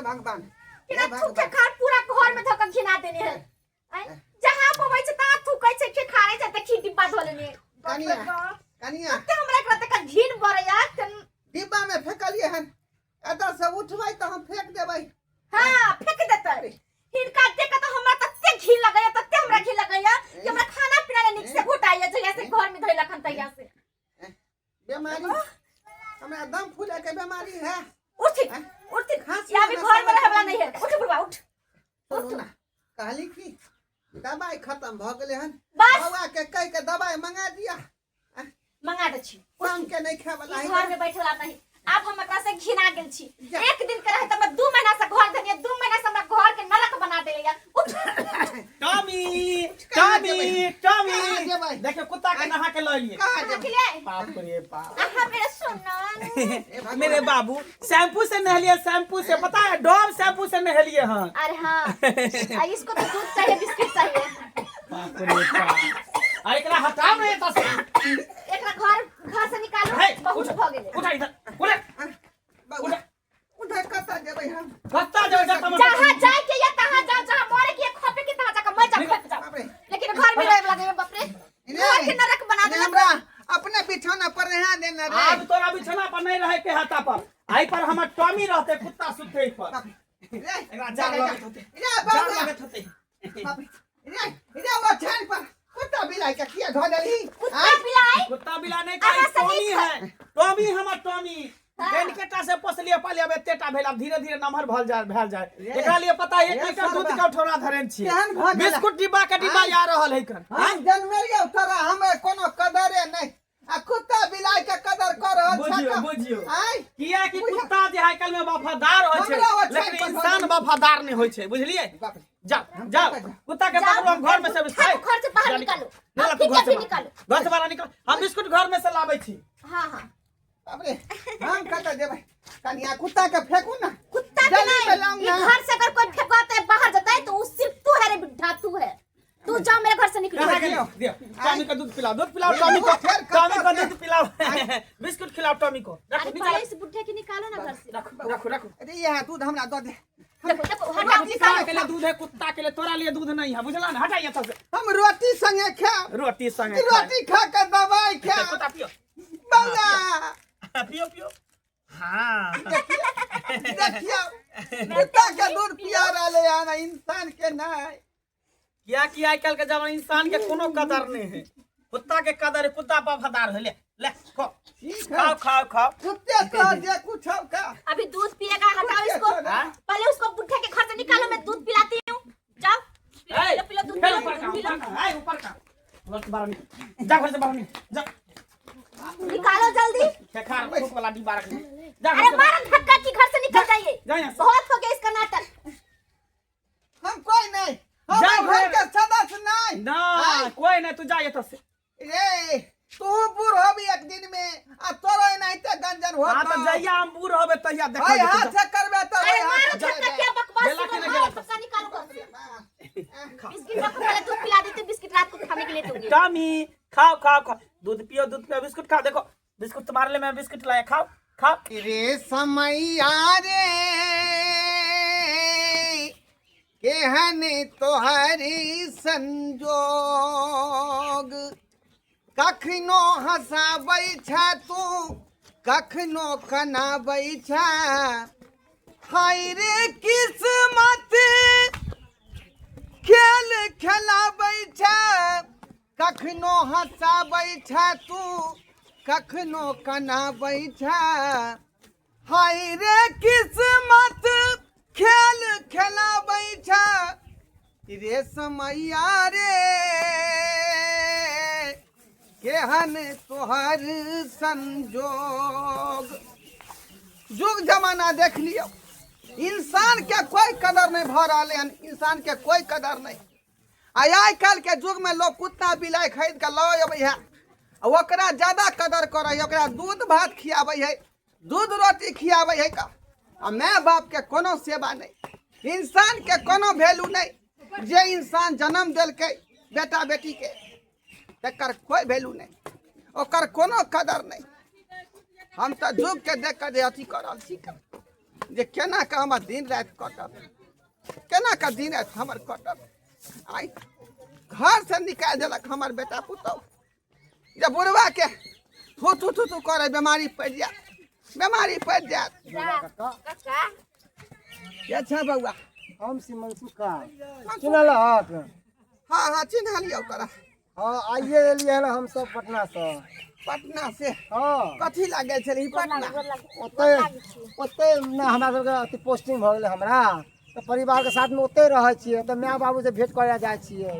भगवान, हे केना थूक भगवान। खेखार पूरा घर में धक घिना देने है। आँय? जहाँ पबै छै तहाँ थूकै छै, खेखारे छै, देखी डिब्बा धो लेने। कनिया, कनिया। कते हमरा एकरा तक घिन बरैया। डिब्बा में फेकलिए हन, एतऽ से उठबै तऽ हम फेंक देबै। हाँ, फेंक देतै। हिनका देख के तऽ हमरा तते घिन लगैया, तते हमरा घिन लगैया कि हमरा खाना पीना नहि नीक से घोटाइया जहिया से घर में धैलक हन तहिया से। बीमारी हमरा दम फूले के बीमारी है। उठ, उठ। खांसी या अभी हमरा घर में समझ रहे वाला नहीं है। उठ बुढ़वा, उठ। सुनू ना, कहली कि दवाई खत्म भ गेलै हन। बस। बौआ के कह के दवाई मंगा दिया। मंगा दै छी। शाम के नहीं खाए वाला ई है। घर में बैठे वाला नहीं। आब हम एकरा से घिना गेल छी। जा। एक दिन के रहे त हमरा 2 महीना से घर धनिया, 2 महीना से हमरा घर के नरक बना देले या। उठ। टॉमी, कहाँ टॉमी, जेबै? टॉमी। कहाँ जेबै? देखियो, कुत्ता के नहा के लऽ एलियै। कहाँ जेबै? देखलियै? बाप रे बाप। अहाँ मेरा सुनन। ए भगवान। मेरे बाबू, शैम्पू से नहलिए, शैम्पू से, पता है, डोव शैम्पू से नहलिए। हाँ। अरे हाँ, आ इसको तो दूध चाहिए, बिस्किट चाहिए। बाप रे बाप, अरे एकरा हटाओ ने एतऽ से। एकरा घर घर से निकालो। हे, बहुत उठ, भ गेलै। उठा इधर, उठा। बौआ, उधर कतऽ जेबै हम? कतऽ जेबै जतऽ मन- जहाँ जाए के या तहाँ जाओ, जहाँ मरे के या खपे के तहाँ जाके मर जाओ, खप जाओ। बाप रे। लेकिन घर में रहे वाला नहीं है, बाप रे। घर के नरक बना ने देना। हमरा अपने बिछौना पर रहा देना रे। आब तोरा बिछौना पर नहीं रहे के हाथा पर, आई पर हमर टॉमी रहते, कुत्ता सुते ई पर। बाप रे, रे, एकरा जाड़ जा, लगैत होते। रे, जाड़ बौआ। लगैत होते। बाप रे, रे, रे, वो छान पर कुत्ता बिलाई के किया धो देलही? कुत्ता आँय? बिलाई। कुत्ता बिला नहीं अहाँ खाई, से टॉमी नीक है, टॉमी, हमर टॉमी। हाँ। कनिकेटा से पोसलिए पालिए, अब एतेटा भेल, अब धीरे धीरे नमहर भल जाय भेल जाय। रे। एकरा लिए पता है, 1 रे लीटर दूध सरबा। के उठौना धरेन छी। केहन भऽ गेल? बिस्कुट डिब्बा के डिब्बा आँय? आ रहल है कन। हम जनमेलियौ तोरा, हमे कोनो कदरे नहीं, आ कुत्ता बिलाई के कदर कर रहल छह। बुझियो, का? बुझियो। आँय? किया कि बुझियो। कुत्ता जे आइ काल्हि में वफादार होइ छै, हमरा ओ छै लेकिन पर इंसान भगवान। वफादार नहीं होइ छै, बुझलिए? बाप रे। जाओ, जाओ, कुत्ता के जाओ, पकड़ो, हम घर में से उठा के घर से बाहर जा, निकालो। निकालो अब तू घर ठीक है, से भी बाहर। निकालो। घर से बाहर निकालो, हम बिस्कुट घर में से लाबै छी। हाँ हाँ। बाप रे, हम कतऽ जेबै कनिया? कुत्ता के फेंकू ना। कुत्ता के जल्दी नहीं, पे लाऊं ये ना। घर से अगर कोई फेंकवाता है, बाहर जाता है, तो वो सिर्फ तू है रे बिड्ढा, तू है। तू जाओ, मेरे घर से निकलो। कहाँ गेलियो? दियो, टॉमी का दूध पिलाओ, दूध पिलाओ टॉमी को। फेर कतऽ टॉमी को से? दूध पिलाओ, बिस्कुट खिलाओ टॉमी को। रखो, अरे नीचे पहले रखो। इस बुढ़े की निकालो ना घर से। रखो, रखो, रखो। अरे यहाँ दूध हमरा दऽ दे। देखो, देखो, हटाओ, कुत्ता निकालो। के लिए दूध है, कुत्ता के लिए, तोरा लिए दूध नहीं है, बुझला ना? हटा यहाँ से। हम रोटी संगे खाएब। रोटी संगे खाए। रोटी खा के दवाई खाएब। कुत्ता पियो। बौआ। पियो, पियो, हाँ। देखियौ, कुत्ता के दूध पिया रहले हन, इंसान के नहीं। किया कि आइ काल्हि के जमाना इंसान के कोनो कदर नहीं है, कुत्ता के कदर है, कुत्ता वफादार है। ले ले, खाओ। ठीक है। खाओ, खाओ, खाओ। कुत्ते तो जे कुछ हो का। अभी दूध पिएगा, हटाओ इसको। हाँ? पहले उसको बुढ़े के घर से निकालो, मैं दूध पिलाती हूँ। जाओ, पिलो, ए, पिलो, पिलो, दूध फेर पिलो, ऊपर का, दूध पिलो। ऊपर का, ए, ऊपर का। घर से बाहर निकल। जा, घर से बाहर निकल। जा। निकालो जल्दी। खेखार थूक वाला डिब्बा रख ले। जा घर अरे से मारो धक्का की घर से निकल जाइए। जा यहाँ से। बहुत हो गया इसका नाटक। हम कोई नहीं, हम जा घर घर। के सदस्य नहीं। ना, आय। कोई नहीं, तू जा एतऽ से। रे, तू बूढ़ होबी एक दिन में, आ तोरो एनाहिते गंजन होतो। हाँ, तऽ जहिया हम बूढ़ होबे तहिया देखल ओहि जेतै। हाथ से करबे तऽ अरे ओहि हाथ मारो से धक्का जेबे। क्या बकवास गेला कि सुनो, नहीं मारो गेला? धक्का, निकालो घर से। बिस्किट रखो, पहले दूध पिला देती हूँ, बिस्किट रात को खाने के लिए दूंगी। टॉमी, खाओ, खाओ, खाओ, दूध पियो, दूध पियो, बिस्कुट खाओ। देखो बिस्कुट तुम्हारे लिए मैं बिस्कुट लाया, खाओ, खाओ। रे समैया रे, केहन तोहरी संजोग, कखनो हंसाबै छै तू, कखनो कनाबै छै। हाय रे किस्मत खेल खेलाबै छै, कखनो हंसाबै छै तू, कखनो कनाबै छै। हाय रे किस्मत खेल खेलाबै छै। रे समैया रे, केहन तोहर संजोग। जुग जमाना देख लियौ, इंसान के कोई कदर नहीं भऽ रहलै हन, इंसान के कोई कदर नहीं। आ आइ काल्हि के युग में लोग कुत्ता बिलाइ खरीद के लऽ अबै है, आ ओकरा ज्यादा कदर करै है, ओकरा दूध भात खियाबै है, दूध रोटी खियाबै है का, आ माय बाप के कोनो सेवा नहीं, इंसान के कोनो वैल्यू नहीं। जे इंसान जन्म देलकै बेटा बेटी के, तकर कोई वैल्यू नहीं, ओकर कोनो कदर नहीं। हम तऽ युग के देख कऽ जे अथी कऽ रहल छी। जे केना कऽ हमर दिन राति कटत, केना कऽ दिन राति हमर कटत। आइ घरसँ निकालि देलक हमर बेटा पुतहु, जे बुढ़वा के थू थू थू थू करे बीमारी पड़ि जायत, बीमारी पड़ि जायत। काका के छै बौआ? हम छी मनसुखा, चिन्हलहक? हाँ हाँ, चिन्हलियौ तोरा। हाँ, आइए एलियै हन हम सब पटना से। पटना से? हाँ। कथी लागल छलै पटना? ओतै ओतै ने हमरा सबके अथी पोस्टिंग भऽ गेलै, हमरा तऽ परिवारके साथमे ओतै रहै छियै, तऽ माय बाबूसँ भेंट करै लए जाइ छियै।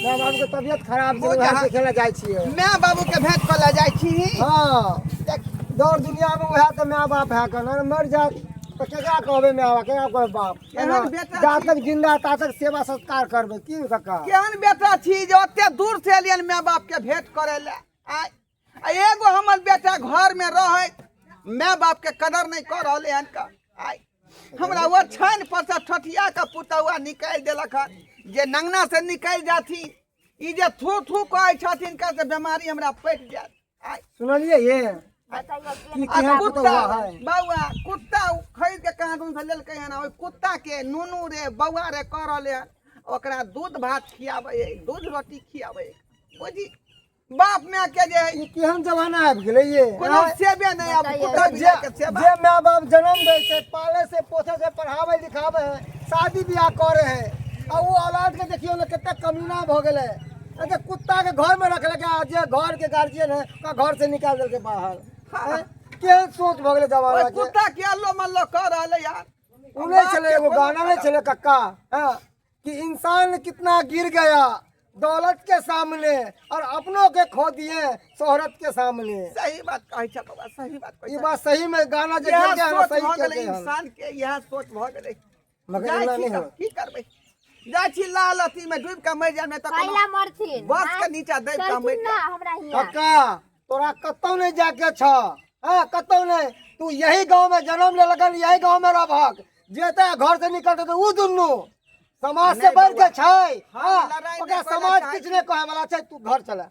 माय बाबूके तबियत खराब छै, वएह देखै लए जाइ छियै। माय बाबूके भेंट करै लए जाइ छी? हाँ। देख, दौड़ दुनियामे वएह तऽ माय बाप है कऽ ने, मरि जायत तऽ केकरा कहबै माय बाप, केकरा कहबै बाप? केहन बेटा जा छी? तक जिंदा ता तक सेवा सत्कार करबै की काका? केहन बेटा छी जे ओते दूर से एलियन माय बाप के भेंट करे लए? आय आ एगो हमर बेटा घर में रहै माय बाप के कदर नहीं कर रहले हन का। आय हमरा ओ छानि पर से ठठिया के पुतहुआ निकालि देलक हन जे नंगना से निकलि जाथिन, ई जे थू थू कहै छथिन का से बीमारी हमरा पटि जायत। आय सुनलियै ये बताइए की आ केहन कुत्ता पुतहुआ है? बौआ, कुत्ता उ खरीद के कहाँ दून से लेलकै हन, ओहि कुत्ता के नूनू रे बौआ रे कऽ रहले हन, ओकरा दूध भात खियाबै है, दूध रोटी खियाबै है। बुझी बाप माय के जे ई केहन जमाना आबि गेलै ये? कोनो सेवे नहि आब कुत्ता जे बिलाइ के सेवा। जे माय बाप जन्म दै छै, पाले से पोसे से, पढ़ाबै लिखाबै है, शादी बियाह करे है, आ ओ औलाद के देखियौ ने कते कमीना भऽ गेलै। अच्छा, कुत्ता के घर में रखलकै आ जे घर के गार्जियन है ओकरा घर से निकाल देलकै बाहर। हाँ। हैं? केहन सोच भऽ गेलै जमाना ओहि के? कुत्ता के अल्लो मल्लो कऽ रहलै यार। उ नहि छलै एगो गाना नहि छलै कक्का? हाँ, कि इंसान कितना गिर गया दौलत के सामने और अपनों के खो दिए शोहरत के सामने। सही बात कहै छै बाबा, सही बात कहै ई छै। बात सही में गाना जे इएह गेलकै हन, सोच सही भऽ गेलै केलकै हन। इंसान के, इएह सोच भऽ गेलै। मगर जाइ एना छी नहि तऽ हो। की करबै, जाइ छी लाल अथी में डूबि कऽ मरि जायब, नहि तऽ कोनो कैला मरथिन बस के नीचा दबि कऽ मरि चलथिन ना जायब। हमरा हियाँ। कक्का, तोरा कतौ नहीं जाके छ, हाँ, कतौ नहीं। तू यही गांव में जन्म लेलकन, यही गांव में रहबहक। जेते घर से निकलते तो उ दुनू समाज से नहीं बढ़ के बौआ। छै। हम हाँ, लड़ाई ओकरा नहीं करऽ समाज चाहै किछु नहीं कहे वाला छै। तू घर चला,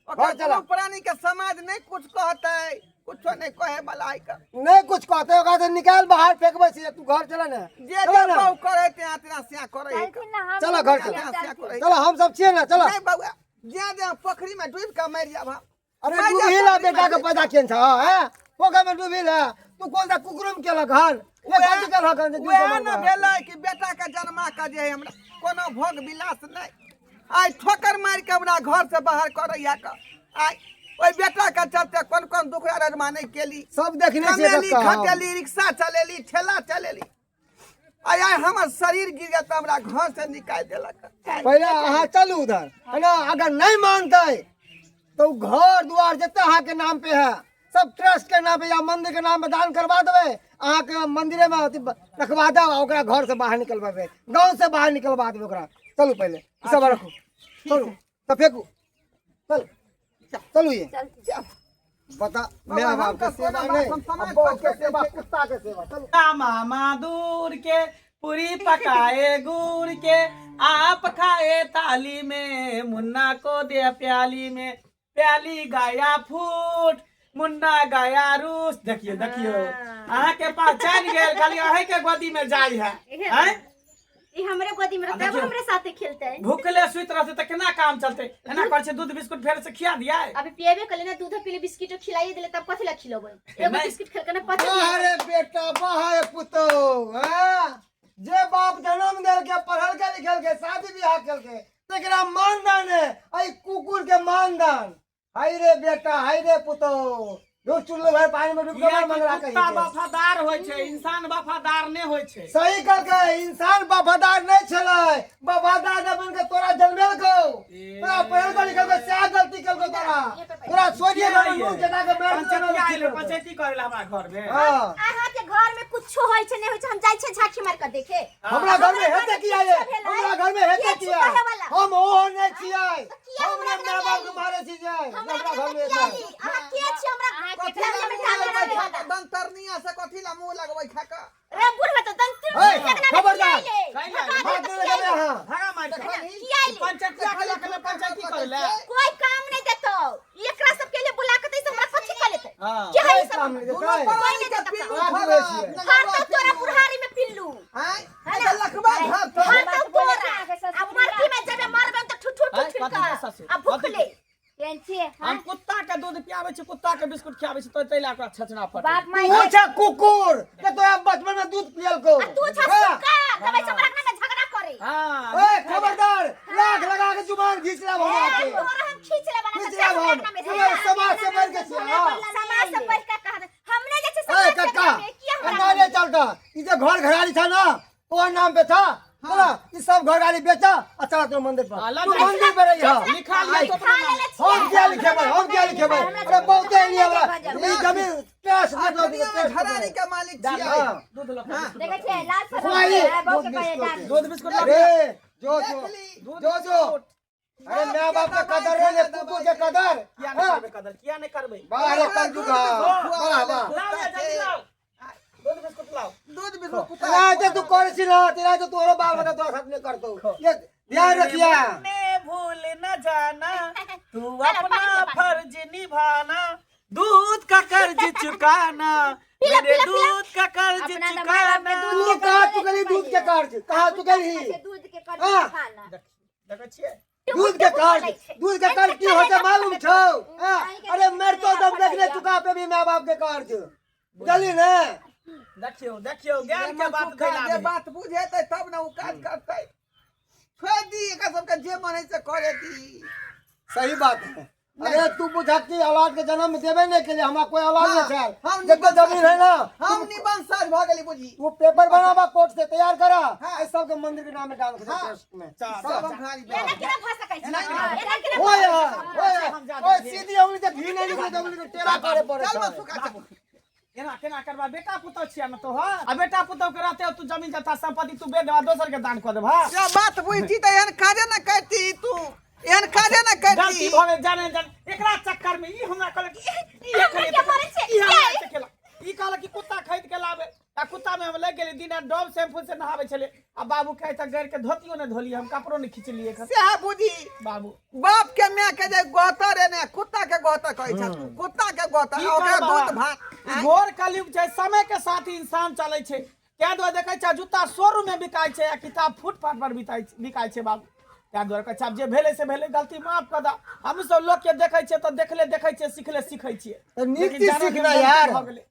ओकरा घर चला। कोनो प्राणी के समाज नहीं कुछ कहतै, कुछो नहीं कहे वाला है का। नहीं कुछ कहते, ओकरा से निकाल बाहर फेंकबै छी। तू घर चला ने, जे चला जे ने। बहु करे त्या त्या स्या करे है का। चलथिन ना हम चलो घर हियाँ, चलो। चलथिन। चलो। चलो, हम सब छियै ने, चलो। नहीं बौआ, जे जे पोखरी में डूबि कऽ मरि जाब हम। अरे मरि जाब डूबी ला पोखरी में बेटा के डूबि। पैदा केन छ हैं? पोखर में डूबी ला तू कौन सा कुकुरुम केलक हन? ये कथी केलक हन जे डूबि वएह के ने मरलक हन? भेलै कि बेटा के जन्मा के जे है हमरा कोनो भोग विलास नहि, आइ ठोकर मारि के हमरा घर से बाहर करैया के। आइ ओहि बेटा के चलते कोन कोन दुख रजमा नहि केली। सब देखने छियै कमेली कक्का हम। खटेली, रिक्शा चलेली, ठेला चलेली, आइ आइ हमर शरीर गिर गेल तऽ हमरा घर से निकालि देलक। पहिले अहाँ चलू उधर है ना, अगर नहीं मानते तो उ घर द्वार जते अहाँ के नाम पे है सब ट्रस्ट के नाम पे या मंदिर के नाम पे दान करवा देबै, अहाँ के मंदिरे में अथी रखवा देब आ ओकरा घर से बाहर निकलवेबै, गाँव से बाहर निकलवा देबै ओकरा। चलू, पहिले ई सब रखू, चलू तऽ फेंकू, चल चलू ये। चलथिन। बता, बाबा, मैं हम बाप के तऽ सेवा कोनो नहीं, बात हम समाज अब बहू पर के सेवा, कुत्ता के सेवा, चलू। मामा दूर के पूरी पकाए गुड़ के, आप खाए थाली में, मुन्ना को दे प्याली में, प्याली गया फूट, मुन्ना गया रूस। देखियो देखियो, अहाँ के पहचान गेल, खाली अहीं के गोदी में जाय है। आँय? ई हमरे गोदी में रहते, अब देखियौ। हमरे साथे खेलते। भूखले सुति रहते तऽ केना काम चलते? एना करै छै, दूध बिस्कुट फेर से खिया दिया। अभी पिएबे कले ना, दूध पीले, बिस्किटो खिलाइए दिले, तब कथी ला खिलेबै? एगो नहीं। बिस्किट खेल के ना पच। वाह रे बेटा, वाह रे पुतोह, हाँ? जे बाप जन्म देलके, पढ़लके लिखलके, शादी बियाह केलके, तकरा मानदान है, एहि कुकुर के मानदान। हाय रे बेटा, हाय रे पुतोह, डूब चुल्लू भर पानी में डूब के मर मंगरा कुत्ता कहीं के। वफादार होइ छै, इंसान वफादार नहि होइ छै। सही कहलकै, इंसान वफादार नहीं छलै, वफादार न बन के तोरा जन्मेलकौ, तोरा पढ़लको लिखलको, सएह गलती केलकौ तोरा, तोरा सोझे घर में नून चटा के मारि देलकौ। पंचायती आयल, पंचायती करै लए हमरा घर में। हाँ। अहाँ के घर में कुछो होय छै नहीं होय छै, हम जाइ छै झांकी मार के देखे। हमरा घर में हेतै किया ये? हमरा घर में हेतै किया किया? छुपाहे वाला? हम ओहो नहि छियै। किया हम हमरा नहि घर माय में बाप के आइली? मारै छी जे हमरा हमरा घर घर में में किया हेतै। आइली? अहाँ के छी हमरा कथी घर ला में मुँह झांकी लगबै मारे खा वाला? कऽ? दंतरनिया से कथी ला मुँह लगबै खा कऽ? रे बुढ़वा तो दंत हे, खबरदार। हाथ नहि लगेबै अहाँ। भागा मारि के। किया आइली? पंचायती के लऽ के पंचायती करै लए। कोई काम नहीं देतो, एकरा सब के लिए बुला के तैसे हमरा कथी कर लेते? हाँ। के है ई कोई सब? काम नहि दुनू देतै। प्राणी के पीलू आठ फरत, बजे छियै। हर तो तोरा बुढ़ा आबै छै तो तै ला ओकरा छचना पड़ै। बाप माय तू छा कुकुर के तोरा बचपन में दूध पियल को। आ तू छा हाँ। सुक्का तबै से हमरा अंगना में झगड़ा करे। हां। ओए खबरदार, लाख लगा के जुबान घींच लेब हम ए, आके। तोरा हम खींच लेब ना। खींच लेब हम। हमरा समाज से बढ़ के छियै, हाँ। समाज से बढ़ के कहा हमने जे छै ए समाज से कक्का, बढ़ के किया हमरा अंदाजे चलता ई जे घर घराड़ी था ना तोहर नाम पे था बोला ई सब घर गाड़ी बेचा आ चला तोर मंदिर पर। हाँ, तू मंदिर पर रही। हां। लिखा लिया तो अपना खा नाम। लेले छियै। हम क्या लिखेबै, हम क्या लिखेबै? अरे बहुते एलियै हमरा ई जमीन ट्रस्ट मतलब अखनियो घरारी के मालिक छियै। हाँ। दूध लऽ के। देखै छियै लाल फल खुआई। बहुत के कहै डाल। दूध बिस्कुट लऽ अरे के। जो जो देख ली। दूध जो जो बिस्कुट। अरे माय बाप के कदर रे ले, कुकुर के कदर। किया नहीं हाँ। करबै कदर? किया नहीं करबै? वाह रे कलयुग, वाह वाह वाह। लाओ या जल्दी लाओ, दूध बिस्कुट लाओ। दूध बिस्कुट कुत्ता। तेरा जे तू करै छी ना, तेरा जे तोरो बाल बच्चा तोरा साथ नहीं करतौ, ये ध्यान रखिया। ने भूल न जाना तू अरे, अपना पानी पियो, पानी। फर्ज निभाना, दूध का कर्ज चुकाना, पिला, मेरे पिला, पिला। दूध का कर्ज अपना तो माय बाप के चुकाना। दूध तू कहाँ चुकली दूध के कर्ज? कहाँ चुकली? दूध के कर्ज हाँ। चुकाना। देखै छियै। दूध के कर्ज, दूध के कर्ज की होते मालूम छौ? हाँ, अरे मर तो दम देखने चुका पे भी माय बाप के कर्ज बुझली ने। देखियौ देखियौ, ज्ञान के बात सुखा कैला जे बात बुझेतै तब ने ओ काज करतै। छोड़ि दी एकरा सबके, जे मन होइ से करे दी। सही बात है। अरे तू बुझा कि औलाद के जन्म देबे नहीं के लिए, हमरा कोई औलाद हाँ, नहीं छल। हम जते जमीन है ना, हम निबंध भऽ गेली बुझी। तू पेपर बनाबा, कोर्ट से तैयार करा। हाँ। ई सबके मंदिर के नाम में डाल के हाँ। ट्रस्ट में। सब हम खाली एना केना भऽ सकै छै? नहीं, नहीं। एना केना ओए भऽ यार, सकै छै? ओए यार, हम जा ओए देबै। सीधी उंगली से घी नहीं निकले तो उंगली को टेढ़ा करे पड़े चल छै। बस सुखा चल। एना केना करबा? बेटा पुतहु छियै ने तोहर, आ बेटा पुतहु के रहते तू जमीन जथा संपत्ति तू बेच देबा, दोसर के दान कऽ देबा? जब बात बुझती तऽ एहन काजे ने करती तू, एहन काजे ने गलती करती। भऽ गेल, जाने जाने एकरा चक्कर में ई हमरा कहलक ई हमरा ई किया मारै छियै? ई हमरा से केलक। ई कहलक कि कुत्ता खरीद के लाबे, आ कुत्ता में हम लागि गेली। दिन राति डॉव शैम्पू से नहाबै छलै आ बाबू के आइ तक गैर के धोतियो नहि धोलियै हम, कपड़ो नहि खिचलियै एखन। सएह बुझी बाबू। बाप के माय के जे गोतर एने कुत्ता के गोतर कहै छै, कुत्ता के गोतर। की आ ओकरा करबा? दूध भात ई घोर कलयुग छै, समय के साथ ही इंसान चलै छै। ताहि दुआरे देखै छै जूता शोरूम में बिकाइ छै आ किताब फुटपाथ पर बिकाइ छै बाबू। ताहि दुआरे कहै छै आब जे भेलै से भेलै, गलती माफ कऽ दऽ। हम सब लोक के देखै छियै तऽ देखले देखै छियै, सिखले सिखै छियै। तऽ नीक लेकिन चीज जानै के सीखना गलती यार। भऽ गेलै,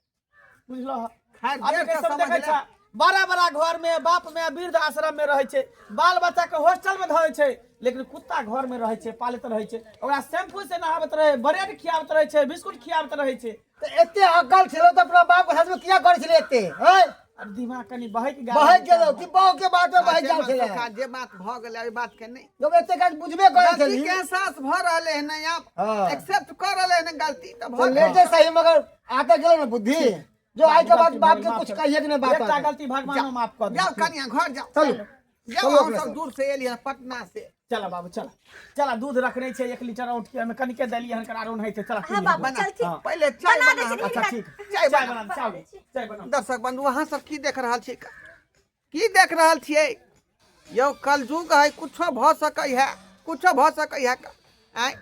बुझलहो? खैर, आब देख एकर कऽ सब देखै समझ छै बड़ा बड़ा घर में बाप में वृद्ध आश्रम में रहै छै, बाल बच्चा के हॉस्टल में धरै छै, लेकिन कुत्ता घर में रहै छै, पालैत रहै छै, ओकरा शैम्पू से नहाबैत रहै, ब्रेड खियाबैत रहै छै, बिस्कुट खियाबैत रहै छै। तऽ एते अकल छलौ तऽ अपना बाप के साथ में किया करै छलै एते? हैं? अब दिमाग कनि बहक गेल। बहक गेलौ कि बाप के बात में बहक गेल छलै? सुखा, जे बात भऽ गेलै ओहि बात के नहि जब एते काज बुझबे करै गलती छली के एहसास भऽ रहलै हन आप हाँ। एक्सेप्ट कऽ रहलै हन गलती तऽ तो भऽ लेटे गेल। सही, मगर आता गेलो ना बुद्धि जो आई के बाद बाप के कुछ कहिए के नहीं बात एकटा आगे। गलती भगवानो माफ कऽ जाउ दे। कनिया घर जाउ। चलू। जाउ। चलू हम अपने सब सब। दूर से एलियै हन पटना से। चला बाबू, चला चला। दूध रखने छै 1 लीटर औट के, ओहिमे कनिके देलियै हन आरो नहि छै। चला। हाँ बाबू, बना। चल ठीक। हाँ। पहिले चाय बना दै बना। छी। अच्छा ठीक। चाय चाय बना। बना, चाय चाय बना। दर्शक बंधु, अहाँ सब की देख रहल छियै? की देख रहल छियै यौ? कलयुग है, कुछो भऽ सकै है, कुछो भऽ सकै है। आँय,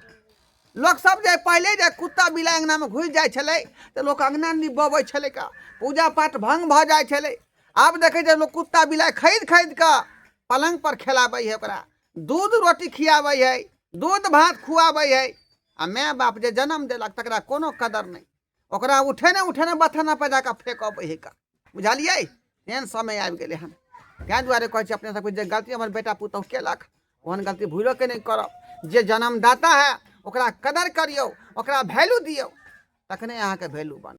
लोक सब जे पहिले जे कुत्ता बिलाइ अङ्गनामे घुसि जाइ छलै तऽ लोक अङ्गना निपबै छलै का, पूजा पाठ भङ्ग भऽ जाइ छलै। आब देखै छै लोक कुत्ता बिलाइ खरीद खरीद कऽ पलङ्ग पर खेलाबै है, ओकरा दूध रोटी खियाबै है, दूध भात खुआबै है, आ माय बाप जे जन्म देलक तकरा कोनो कदर नहि। ओकरा उठेने उठेने बथाना पर जाकऽ फेक अबै है का। बुझलियै? एहन समय आबि गेलै हन। ताहि दुआरे कहै छी अपने सबके, जे गलती हमर बेटा पुतहु केलक ओहन गलती भूलोके नहि करब। जे जन्मदाता है ओकरा कदर करियौ, ओकरा वैल्यू दियौ, तखने अहाँके वैल्यू बनत।